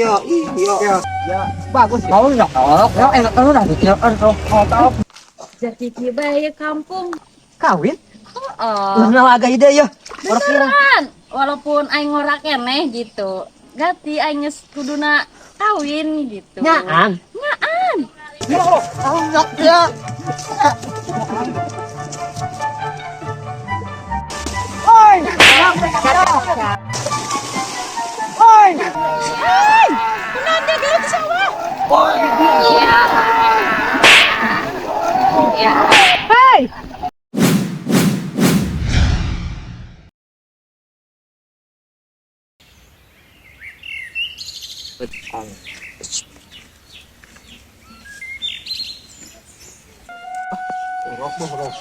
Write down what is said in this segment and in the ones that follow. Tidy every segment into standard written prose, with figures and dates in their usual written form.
Yo, ih, yo. Ya, bagus. Mau enggak? Ya, enak lu dah oh, Jadi kieu kampung. Kawin? Heeh. Lah agak ide ya. Beneran. Walaupun aing ngora keneh gitu. Ganti aing geus kuduna kawin gitu. Nyaan. Nyaan. Ya. Oi! Oi! Hai! Kunaon dia gelut di sawah? Iya. Iya. Hei!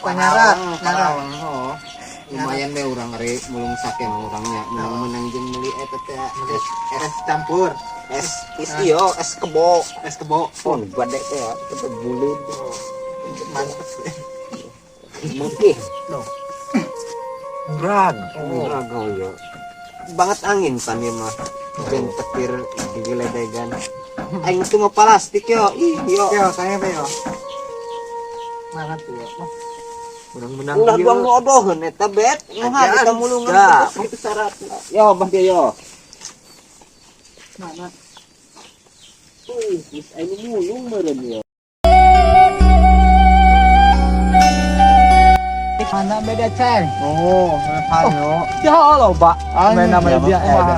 Panyarat, oh. Lumayan deh urang re mulung sake urangnya, menang jeung meuli eta teh es es campur. Es es iyo, es kebo. Es kebo. Oh, gede teh ya, itu buleud. Mantep. Mungkin. No. Brag, brag oh yo. Banget angin pan ieu mah. Jeung petir digeledegan. Aing teu mau plastik yo. Ih, yo. Yo, saya be yo. Mana tuh yo? Menang-menang ulah buang nu odoheun eta bet. Nah, kita mulungan terus gitu syaratna. Yo, bah dia yo. Mana? Wih, geus aing mulung meureun yo. Mana beda ceng? Oh, mana yo? Ya loba. Ay, Main namanya dia kumaha?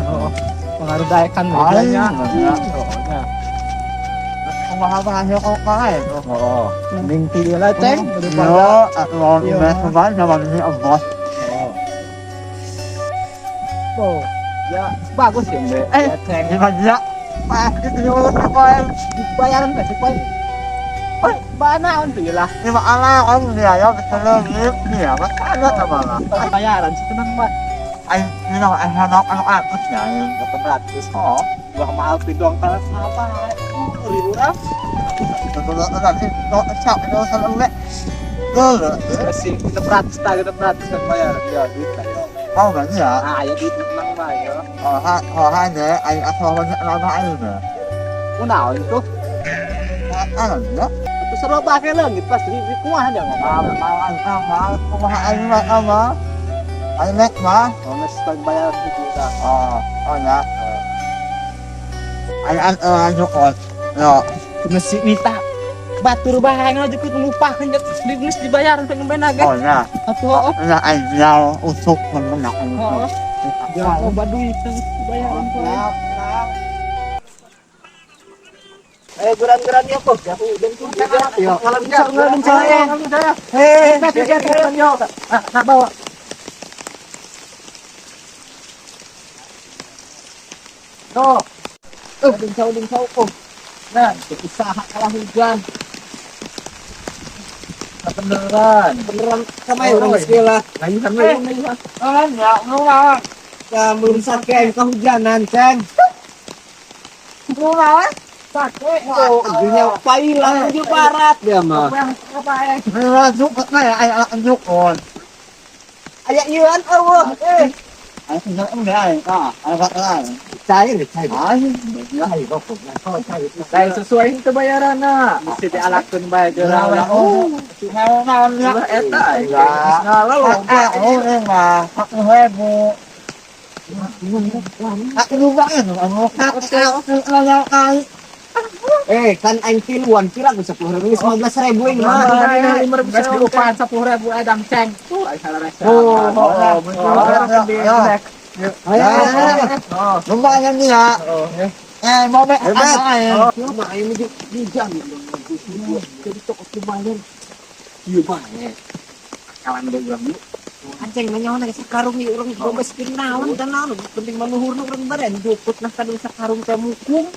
Pengaruh daekan bedanya. Kumaha mah yo kok kae. Oh, mending pilih lah ceng Yo, daripada aku Iya. mau kembali sama ini bos. Oh, ya bagus ya mbak. Ya, ceng. Gimana dia? Pak, itu yo apa? Bayaran teh supaya. Oh, bana on tuh lah. Ini ala om dia yo keseleng ni ya, mas ada sama lah. Bayaran sih tenang mbak. Ai, ini mah ai hanok anu atus ya. 800. Oh, gua mahal doang kalau apa? Ribu lah. Betul nanti no cak no seleng. Betul. Masih 600 tak 600 kan bayar. Ya duit lah yo. Mau kan ya? Ah, ya duit tenang mah yo. Oh, ha, oh, ha, ne, ai atau apa ai ne. Kunaon tuh? Ah, ya. Itu seru pakai leungit pasti di kumaha dia ngomong. Mau, mau, kumaha ai mah mah. Ai nek mah. Oh, geus bayar gitu dah. Oh, oh ya. Ai an nyokot. Yo. Mesti minta batur bae ngajuk ngupahkeun geus dibayar pengen beuna ge. Oh ya. Atuh oh. Ya ai yao usuk menak. Heeh. Jangan loba duit geus dibayaran tuh. Eh, geran-geran ya kok. Jauh dan tuh. Yo, Ngalam ngalam saya. Hei, Yo, nah, nah bawa. Tuh. Ding sau oh. Nah, usaha kalah hujan. Nah, beneran. Beneran sama ya urang geus lah. Layuhan, layuhan, layuhan. ah, ya, lu Ya, belum sake aing kehujanan, Ceng. Lu Sake. Oh, akhirnya pailang di barat dia mah. Apa ya? Masuk ke ai ai nyokot. Aya ieuan eueuh. Eh, Ai tinggal em ai. Ah, ai ai. cair, cair. Ai, ya, kok. Oh, cair. Lain sesuai itu bayaran nah. Mesti dialakeun bae geura lah. Oh, mau mau ya. Ulah eta aing. Ya. Geus ngalah loba. Ah, oh, mah, aku ribu. Aku lupa kan, aku Eh, kan aing tiluan pira ku 10.000 geus 15.000 aing mah. Geus diupahan 10.000 edang ceng. Tuh aing salah resa. Oh, oh, oh, Ayo, ayo, ayo. Oh, Lumayan nih ya. oh. Eh, mau be Hebat. apa Cuma aing mah di jam jadi toko lumayan. Ieu bae. Kawan deui urang yuk. Anceng nanya ge sakarung ieu urang boga skin naon teh naon penting mah luhurna urang bare juput nah kadu sakarung teh mukung.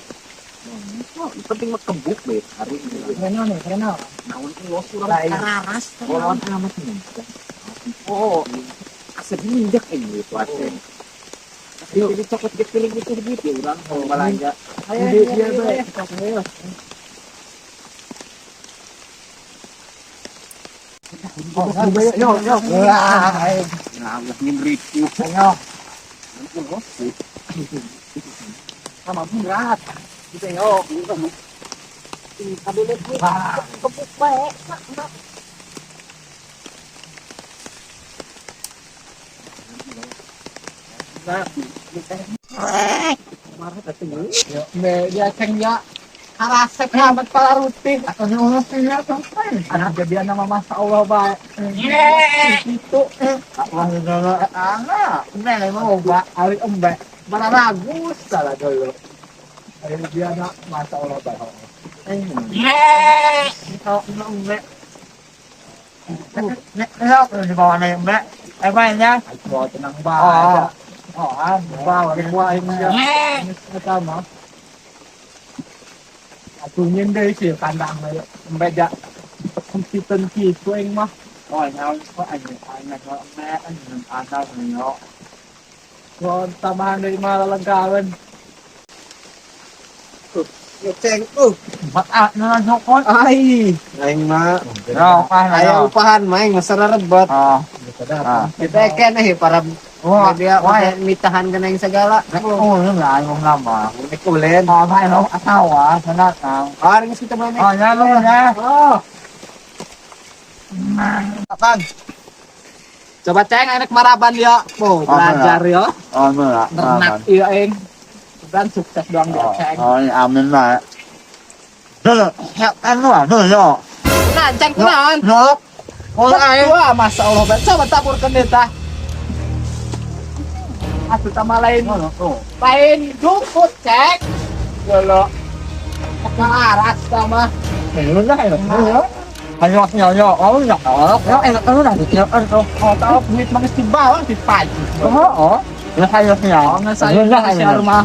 Oh, penting mah kebuk bae karung. Keren nih, keren. Naon los urang Lain. kararas teh Naon naon. amat nih. Oh, asa diinjak aing gitu aceng. Jadi cokot ge piling gitu gitu urang Oh, belanja. Ayo, Dia ayo, dia ayo, bae. ayo. Yo, yo. Wah, Nah, ulah nyeripu. ayo. Sama berat. Gitu yo. Kabelet nih. Kepuk bae. Marah atuh. Me dia ceng ya. Karasep amat pala rutin. Atau ni orang sini sampai. Anak jadian nama masa Allah bae. Itu Wah, dulu anak. Nene mau ba ari embe. Mana ragus salah dulu. Ari dia nak masa Allah bae. Kalau embe. Nek, nek, di bawah nek embe. Apa ini? Bawa tenang bae. Oh, bawa buah ini ya. Pertama. Atuh nyen deui sih kandang we. Embe ja kompeten kitu aing mah. Oh, nhau có anh anh là có mẹ anh anh tao thì nó Kon tambahan deui mah lalengkaweun. Ceng, bắt à nó nó có ai, aing mah. nó ai là Aya nó upahan mah aing mah rebet. ờ Kita keneh para wah media wah mitahan kana yang segala. ô nó lại không làm mà Nek ulen. ờ phải nó tao à thế nào tao Ah, geus kita main. ờ nha luôn nha Oh. Apaan? Coba ceng anak maraban ya. Oh, belajar ya. ờ mưa Ternak iya aing. Dan sukses doang dia ceng. ờ amin mà rất là hẹo ăn nó rất là nhỏ Nah, ceng kunaon? nó ôi ai Wah, masa Allah, Bang. Coba taburkeun deui tah. Atuh tambah lain. nó Lain jukut cek. Lolo. Aras sama. nó này nó hay nhỏ nhỏ nhỏ nó nhỏ nó em nó là được ăn không Oh, tahu duit mah geus dibawa di pagi. ờ nó hay nhỏ Oh, nggak saya nó hay si rumah.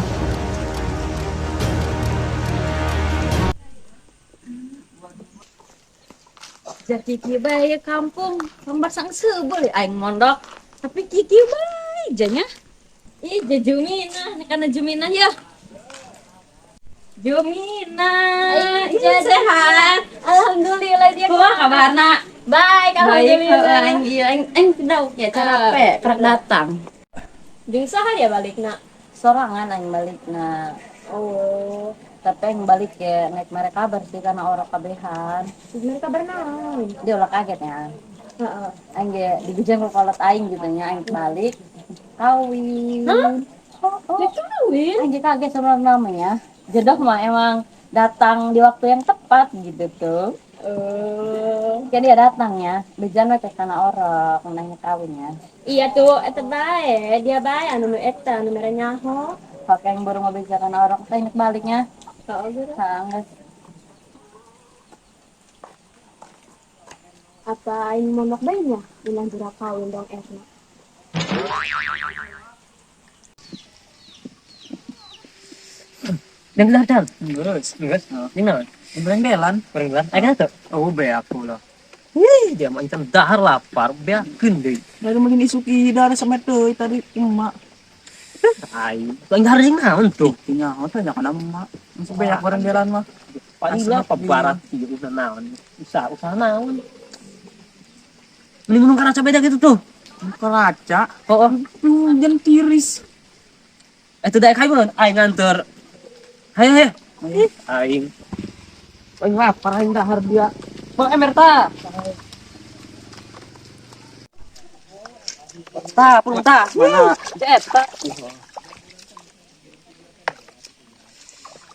Jadi kiki bae kampung, pambar sang seubeuh aing mondok. Tapi kiki bae janya. Ih, Jumina, kana Jumina ya. Jumina, ih, sehat. Alhamdulillah dia. Kumaha kabarna? Baik, Baik, alhamdulillah. aing ieu aing aing dauk ya carape, kerak datang. Jeung saha dia balikna? Sorangan aing balikna. Oh, Tapi aing balik ya naik mere kabar sih karena orang kabehan. sebenarnya kabar naon? Dia ulah kaget ya. Heeh. Aing ge digejeng ku kolot aing gitu nya aing balik kawin. Hah? Oh, oh. Dia kawin? Aing ge kaget sama namanya. Jodoh mah emang datang di waktu yang tepat gitu tuh. Eh, Jadi dia datang ya, bejan we teh kana orok nanya kawin ya. iya tuh, eta bae, dia bae anu nu eta anu mere nyaho. Pakai yang baru ngabeja kana orok teh nek baliknya. Heeh, geura. Sangat Apa aing mondok bae nya? Bilang jura kawin dong etna. Dan belar dan. Geus. Geus. Ini naon? Goreng belan. Goreng belar. Aing tuh. Oh, be aku lah. Ih, dia mah incan dahar lapar, beakeun deui. Dari mungkin isuki dari sama deui tadi emak. Aing, aing dahar jeung naon tuh? Nya, teh jangan emak. Masuk banyak goreng belan mah. Paling Asli lah barat ieu usaha naon? Usaha usaha naon? Mending gunung karaca beda gitu tuh. Keraca. Oh, oh. Hujan tiris. Itu daek hayu aing nganter. Hayu hayu. Ih, aing. Aing lapar aing dahar dia. Bang Emerta. Ta, pulung ta. Mana? Cet, ta.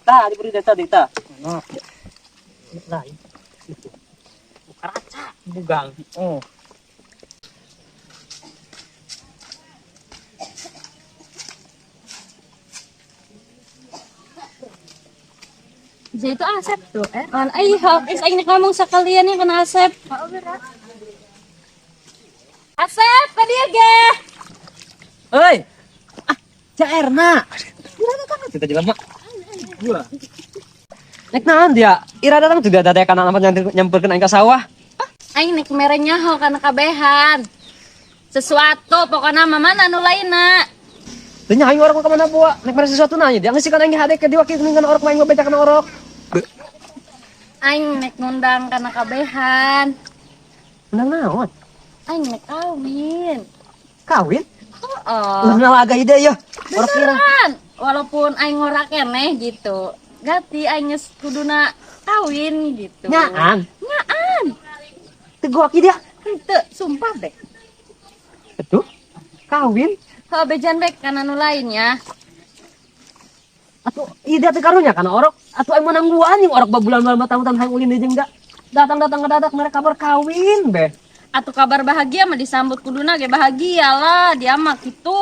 Ta, diberi data data. Mana? Lain. Karaca, bugang. Oh. Jadi itu Asep tuh, eh. Man, ay, hok, is aing nek ngomong sakalian yang kena Asep. Heeh, geura. Asep, ka dieu ge. Oi. Ah, Ca Erna. Ira datang kita jelema. Gua. Nek naon dia? Ira datang juga ada kana apa nyamperkeun aing ka sawah. Aing nek mere nyaho kana kabehan. Sesuatu pokoknya mah mana nu lainna. Teu nya aing orok ka mana bawa? Nek mere sesuatu nanya dia geus kana aing hade ke diwakilkeun kana orok main ngabeja kana orok. Aing nek ngundang kana kabehan. Undang naon? Aing nek kawin. Kawin? Heeh. Ulah ngalaga ide ya. Orok kira. Beneran. Walaupun aing ngora keneh gitu. Gati aing geus kuduna kawin gitu. Nyaan. Nyaan. Teu goak dia. Henteu, sumpah deh. Betul. Kawin. Heuh, bejan bae kana nu lainnya. Atuh ieu dia teh karunya kana orok. Atuh aing menang gua anjing orok babulan-bulan tahun hayang ulin deui jeung da. Datang-datang ngedadak mereka kabar kawin beh. Atuh kabar bahagia mah disambut kuduna ge bahagia lah, dia mah gitu.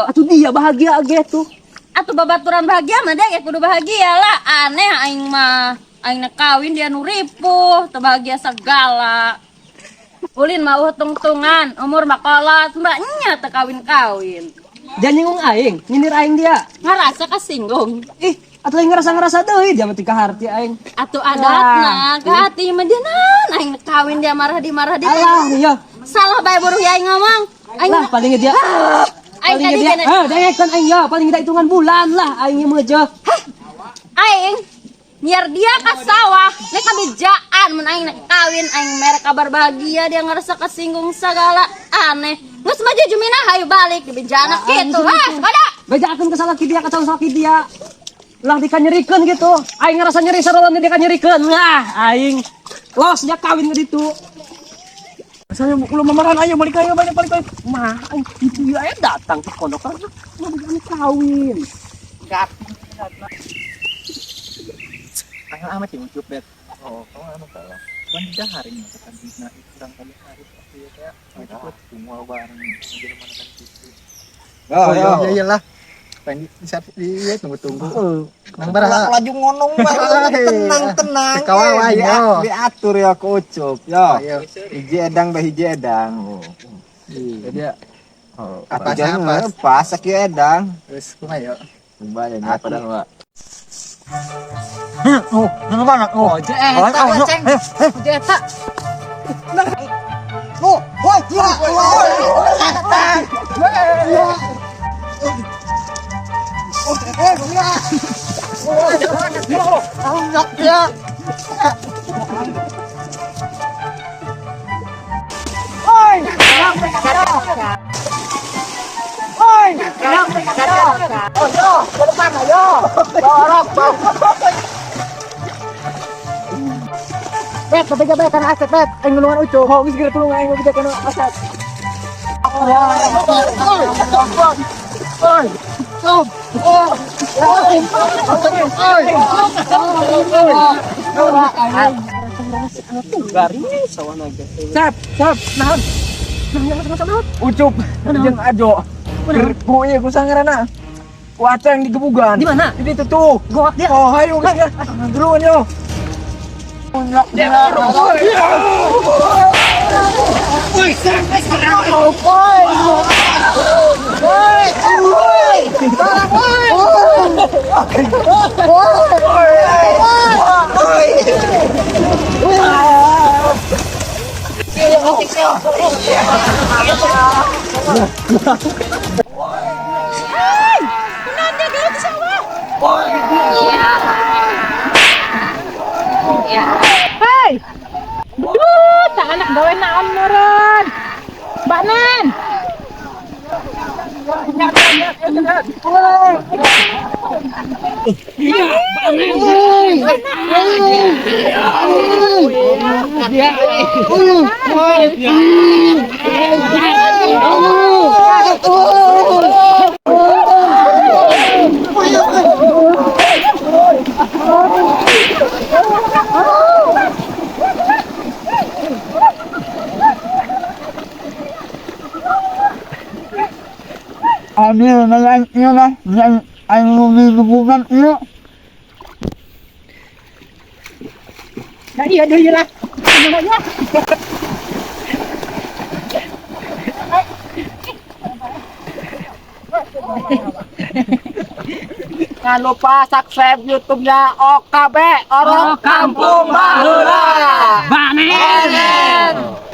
Atuh dia bahagia ge tuh. Atuh babaturan bahagia mah dia ge kudu bahagia lah. Aneh aing mah. Aing na kawin dia nu ripuh, teu bahagia segala. Ulin mah eueuh tungtungan, umur mah kolot, mbak nya teu kawin-kawin. Dia nyinggung aing, nyindir aing dia. Ngarasa kasinggung. Ih, atuh aing ngerasa-ngerasa deui dia mah tingkah harti aing. Atuh adatna, ke hati mah dia naon aing kawin dia marah di marah di. Alah, iya. Salah bae buruh ya aing ngomong. Aing Lah paling dia. Aing Paling tadi dia. kena Ah, dengekeun aing ya, paling kita hitungan bulan lah aing mah je. Aing nyiar dia ke sawah, nek kabejaan mun aing nek kawin aing mere kabar bahagia dia ngerasa kesinggung segala aneh. Geus mah Jumina hayu balik di bejana kitu. Ah, kada. Bejakeun ke salaki dia, ka calon salaki dia. Ulah dikanyerikeun gitu. Aing ngerasa nyeri sarolan dia dikanyerikeun. Lah, aing los dia kawin ke ditu. Saya ulah mamarahan ayo balik ayo balik balik balik. Mah, aing itu ya aya datang ke pondok karena mau kawin. Angel amat ya ucup bet. Oh, kamu anu salah. Cuman tidak hari ini bukan dina itu kurang kali hari tapi ya kayak itu semua bareng jelema kan gitu. Oh, Oh iya iyalah. Pengen di saat di tunggu-tunggu. Nang barang. Laju ngonong mah tenang-tenang. Kawal ayo. Diatur ya ku Ucup ya. Ayo. Hiji edang bah hiji edang. Jadi ya Oh, Apa apa pas? Pas kieu edang. Terus kumaha yo? Coba ya padahal Pak. Oh, mana oh. Oh, eta Ceng. Je eta. Oh, woi, ya, woi. Bet, tapi bet kana aset bet. Aing nulungan Ucup. Oh, geus geura tulung aing beja kana aset. Garing sawah naga. Sap, sap, naon? Ucup jeung Ajo. Ku ieu ku sangarana. Ku Aceng digebugan. Di mana? Di ditu tuh. Goak dia. Oh, hayu geus geus. Duluan yo. Hei! Duh, tak anak gawe naon meureun. Mbak Nen. Nah, iya deui lah. Jangan lupa subscribe YouTube-nya OKB Orok Kampung Baheula. Banen.